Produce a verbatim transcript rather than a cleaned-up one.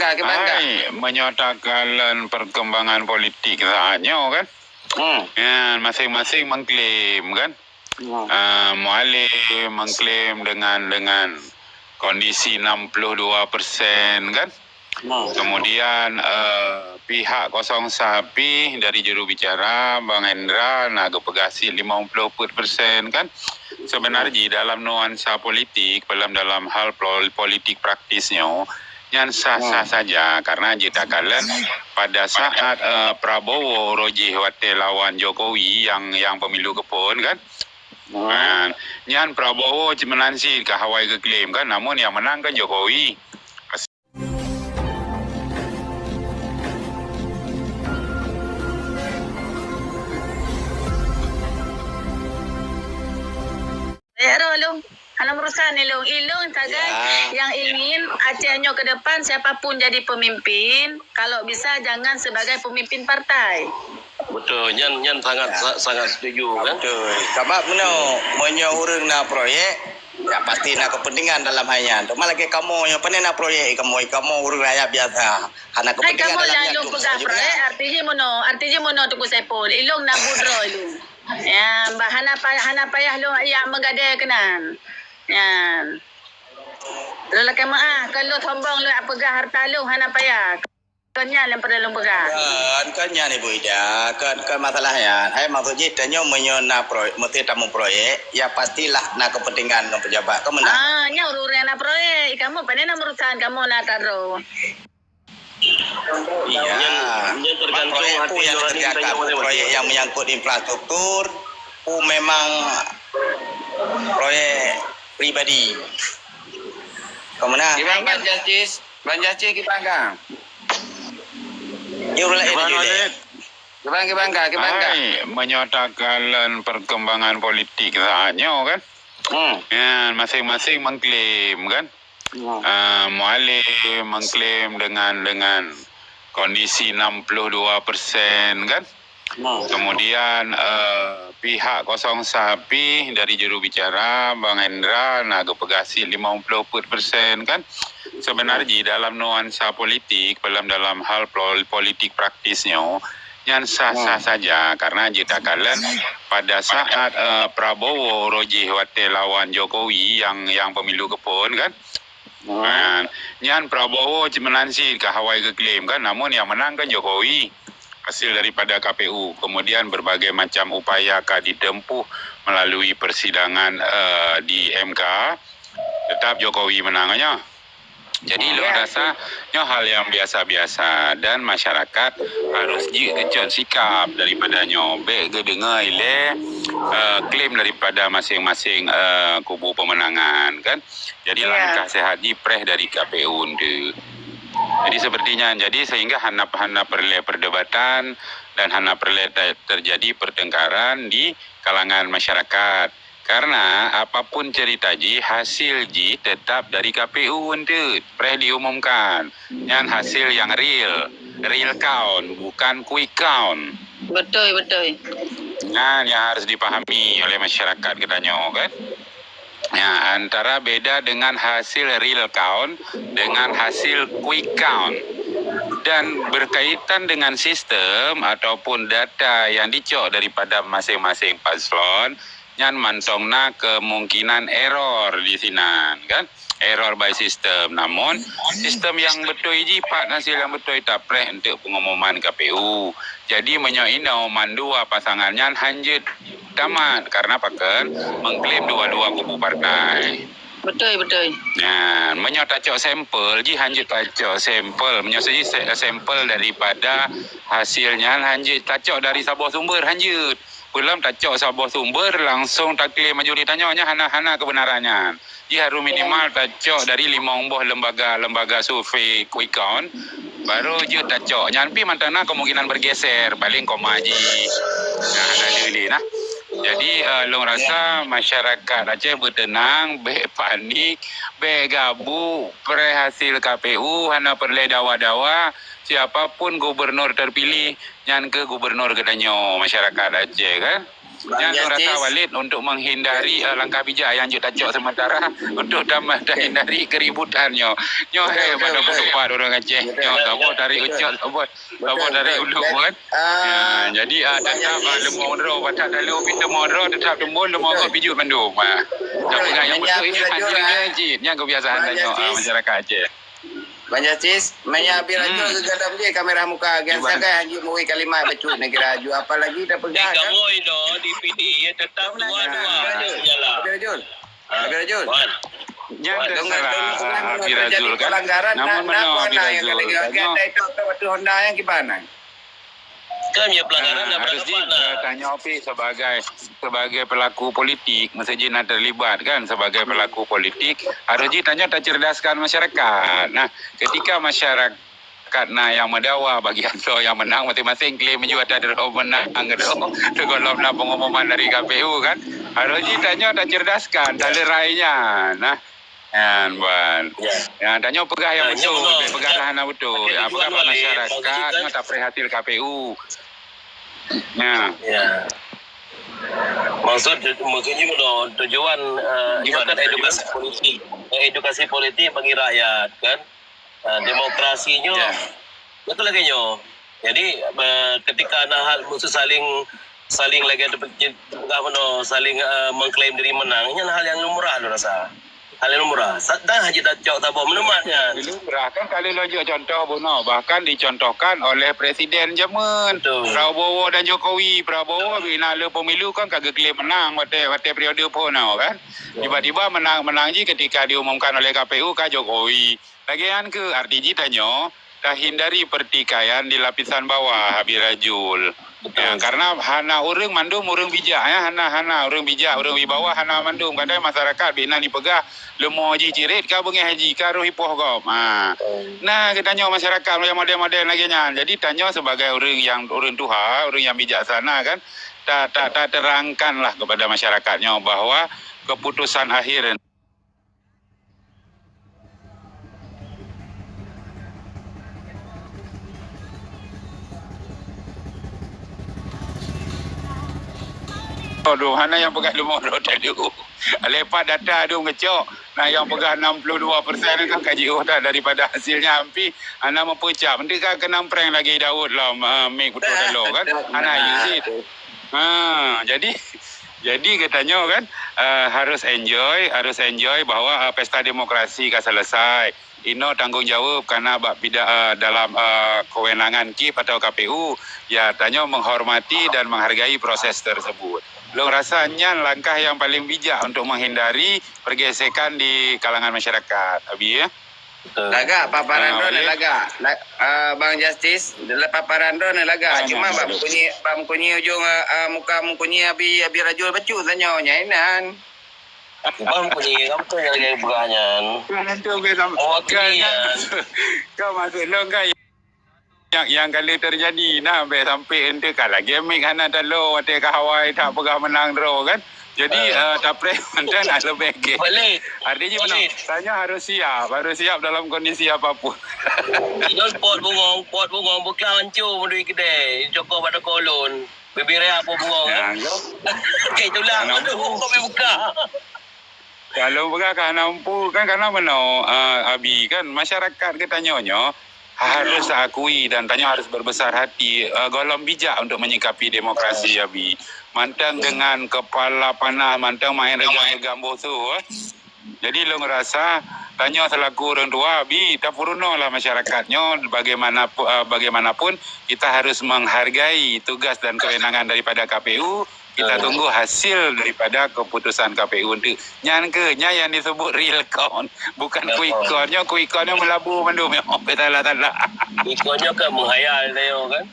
Hai, meunyoe takalon perkembangan politik saat nyoe kan. Hmm. Ya, masing-masing mengklaim kan. Hmm. Ah, Mualem mengklaim dengan, dengan kondisi enam puluh dua persen kan. Hmm. Kemudian, eh, pihak kosong sapi dari juru bicara Bang Hendra na geupeugah cit lima puluh persen kan. Sebenarnya dalam nuansa politik, dalam, dalam hal pol-, politik praktis nyoe, nyan sah-sah saja karena jeuet takalon pada saat, eh, Prabowo rojih watée lawan Jokowi yang, yang pemilu keupon kan. Nah, nyan Prabowo cit meunan cit ka awai geuklaim kan, namun yang menang kan Jokowi. Hana urusan ilong. Ilong sagai yang ingin Aceh nyoe ke depan siapapun jadi pemimpin, kalau bisa jangan sebagai pemimpin partai. Betul, nyan, nyan sangat, sa-, sangat setuju kan. Betul. Sabab meunoe, meunyoe ureuëng na proyek, ya pasti na kepentingan dalam hal nyan. Cuma lagée kamoe nyoe pane na proyek kamoe, kamoe ureuëng rakyat biasa. Hana kepentingan dalam nyan. Kamoe nyang lôn peugah proyek, arti jih meunoe, arti jih meunoe Teungku Saipul. Ilong na budroe ilong. Ya, bah hana payah, hana payah lôn ya meugadée keunan. Nyan. Lôn lakée meuah, kon lôn sombong lôn peugah harta lôn hana payah. Kon nyan nyang peureulée lôn peugah. Kon, kon nyan Ibu Ida, kon, kon masalah nyan. Hai maksud jih tanyoe meunyoe na proyek, meusti tamong proyek, ya pastilah na kepentingan ngon pejabat. Kon meunan. Ah, nyan ureuëng-ureuëng na proyek, kamoe pane na urusan kamoe na taro. Iya. Nyan, nyan tergantung proyek hati nurani tanyoe masing-masing. Proyek yang menyangkut infrastruktur, pu memang proyek pribadi. Kon meunan. Kiban Bang Justice, Bang Justice kiban ka? Kiban, kiban ka, kiban ka? Hai, meunyoe takalon perkembangan politik saat nyoe kan. Hmm. Ya, masing-masing mengklaim kan. Ah, Mualem mengklaim dengan, dengan kondisi enam puluh dua persen kan. Kemudian, eh, pihak kosong sapi dari juru bicara Bang Hendra na geupeugah cit lima puluh persen kan. Sebenarnya dalam nuansa politik, dalam, dalam hal pol-, politik praktis nyoe, nyan sah-sah saja karena jeuet takalon pada saat, eh, Prabowo rojih watée lawan Jokowi yang, yang pemilu keupon kan. Nah, nyan Prabowo cit meunan cit ka awai geuklaim kan, namun yang menang kan Jokowi hasil daripada K P U. Kemudian berbagai macam upaya ka ditempuh melalui persidangan, eh, di M K, tetap Jokowi menang nyoe. Jadi lôn rasa nyoe hal yang biasa-biasa dan masyarakat harus jeuet geucok sikap daripada nyoe. Bék geudeungoe ilée, eh, klaim daripada masing-masing, eh, kubu pemenangan kan. Jadi langkah sehat jih preh dari K P U enteuk. Jadi seperti nyan. Jadi sehingga hana, hana peureulée perdebatan dan hana peureulée te-, terjadi pertengkaran di kalangan masyarakat. Karena apapun cerita jih, hasil jih tetap dari K P U enteuk preh diumumkan. Nyan hasil yang real, real count, bukan quick count. Betul, betul. Nyan yang harus dipahami oleh masyarakat geutanyoe kan. Ya, antara beda dengan hasil real count dengan hasil quick count. Dan berkaitan dengan sistem ataupun data yang dicok daripada masing-masing paslon, nyan mantong na kemungkinan error di sinan kan. Error by system. Namun sistem yang beutôi jih pat hasil yang beutôi tapreh enteuk pengumuman K P U. Jadi meunyoe inoe mandua pasangan nyan hanjeuet tamat karena pakon mengklaim dua-dua kubu partai. Betul, betul. Nah, meunyoe tacok sampel jih hanjeuet tacok sampel. Meunyoe saji sa-, sampel daripada hasil nyan hanjeuet tacok dari saboh sumber hanjeuet. Peulom tacok saboh sumber langsung taklaim maju di tanyoe nyan hana, hana kebenaran nyan. Jih harus minimal tacok dari limong boh lembaga, lembaga survei quick count, baru jeuet tacok. Nyan pih mantong na kemungkinan bergeser, paling koma jih. Nah, hana lé lé nah. Jadi, eh, lôn rasa masyarakat Aceh beuteunang, bék panik, bék gabuk, preh hasil K P U, hana peureulée dawa-dawa, siapapun gubernur terpilih, nyan keuh gubernur geutanyoe masyarakat Aceh kan. Nyan lôn rasa Walid untuk menghindari, eh, langkah bijak nyang jeuet tacok sementara untuk tambah tahindari keributan nyoe. Nyoe hai manoe peutupat ureuëng Aceh. Nyoe saboh tarék ucok, saboh, saboh tarék uluk kan. Ya, jadi, ah, tetap, ah, leumô droe, batak talu pih leumô droe, tetap teumbon leumô gob bijut mandum. Ah. Tapi nyang beutôi, hadir nyoe cit, nyan kebiasaan tanyoe, ah, masyarakat Aceh. Bang Justis, maya Abi Rajul geugadam jih kamera muka, gan sagai haju muwi kalimat bacut neugara aju, apalagi dah peugah kan? Kamoe inoe di P D I tetap dua-dua. Abi Rajul. Abi Rajul. Nyan dah salah, ah, Abi Rajul kan. Namun meunoe Abi Rajul, tanyoe Honda yang kiban. Kan ya pelanggaran dah harus ji, eh, tanyoe pih sebagai, sebagai pelaku politik, mesti ji na terlibat kan sebagai pelaku politik, harus ji tanyoe tacerdaskan masyarakat. Nah, ketika masyarakat na yang meudawa, bagian soe yang menang, masing-masing klaim meunyoe ata droe menang, droe, teugohlom na pengumuman dari K P U kan, harus ji tanyoe tacerdaskan, talerai nyan. Nah, Nyan, Wan. Ya. Ya, tanyoe peugah yang beutôi, peugah lah hana beutôi. Ya, peugah bak masyarakat, nyoe tapreh hasil K P U. Ya. Ya. Maksud, maksudnya meunoe, tujuan, eh, nyoe kan edukasi politik. Eh, edukasi politik bagi rakyat, kan? Eh, demokrasi nyoe. Ya. Betul lagi nyoe. Jadi, eh, ketika na hal musuh saling, saling lagée tepe-, peugah meunoe, saling, eh, mengklaim diri menang, nyan hal yang lumrah lôn rasa. Hal yang lumrah. Sa-, dah haji tacok saboh meuneumat nyan. Lumrah kan, kalau lôn jok contoh bunoe, bahkan dicontohkan oleh presiden jameun. Betul. Prabowo dan Jokowi. Prabowo bina le pemilu kan ka geuklaim menang watée, watée periode phon nyoe kan. Betul. Tiba-tiba menang, menang ji ketika diumumkan oleh K P U ka Jokowi. Lagée nyan keuh arti jih tanyoe tahindari pertikaian di lapisan bawah, Abi Rajul. Betul. Ya, karena hana ureuëng mandum ureuëng bijak, ya, hana, hana ureuëng bijak, ureuëng wibawa hana mandum. Kadang masyarakat bina dipeugah leumo jih cirit ka beungéh haji ka roh ipoh gob. Ha. Betul. Nah, geutanyoe masyarakat yang model-model lagée nyan. Jadi tanyoe sebagai ureuëng yang, ureuëng tuha, ureuëng yang bijaksana kan, ta, ta, ta terangkanlah kepada masyarakat nyoe bahwa keputusan akhir Aduh, hana nyang peugah leumo droe tadu. Lepas data dum geucok, na nyang peugah enam puluh dua persen kan ka jiôh that daripada hasilnya hampir hana meupeucap. Meunteuka keunong prank lagi Daud lom, ah, mik beutôi taloe kan. Hana isi. Ha, jadi, jadi geutanyoe kan, eh, harus enjoy, harus enjoy bahwa, eh, pesta demokrasi ka selesai. Inoe tanggong jaweueb kana bak pida-, eh, dalam, eh, kewenangan kip atau K P U. Ya, tanyoe menghormati dan menghargai proses tersebut. Lôn rasa nyan langkah yang paling bijak untuk menghindari pergesekan di kalangan masyarakat. Abi, ya? Betul. Lagak, paparan droeneuh lagak. La-, ah, Bang Justis, la-, paparan droeneuh lagak. Cuma bak meukunyi, bak meukunyi ujong, ah, ah, muka meukunyi Abi, Abi Rajul bacut tanyoe nyan inan. Bak meukunyi, kamu tu yang lagi berah nyan. Kan tu ke sama. Mewakili kan, nyan. Kau masuk lon kan? Nyang, nyang ka lheueh teujadi na, bèk sampoe eunteuk ka lagèe mic hana talo watèe ka hawai that peugah meunang droe kan. Jadi, eh, tapreh mantong na leubèh gèt. Artinya meunan, tanyoe harus siap, harus siap dalam kondisi apapun. Nyoe pot bungong, pot bungong buklang hancô meudui keudè, joko bak toko lôn. Bibirèe pot bungong. Kèe tulang, aduh, kok buka. Kalau peugah ka hana mampu kan, karena meunoe, eh, Abi, kan, masyarakat geutanyoe nyoe harus akui dan tanyoe harus berbesar hati, eh, gohlom bijak untuk menyikapi demokrasi, Abi. Mantong dengan kepala panas, mantong main regang-regang boh su, eh. Jadi, lôn rasa tanyoe selaku ureueng tua, Abi, tapeurunoe lah masyarakat nyoe bagaimanapun, eh, bagaimanapun kita harus menghargai tugas dan kewenangan daripada K P U. Kita tunggu hasil daripada keputusan K P U nanti. Nyan keuh, nyan nyang disebut real count. Bukan quick count. Nyoe quick count nyoe meulabu mandum nyoe. Beutala-tala. Quick count nyoe kan menghayal nyoe kan.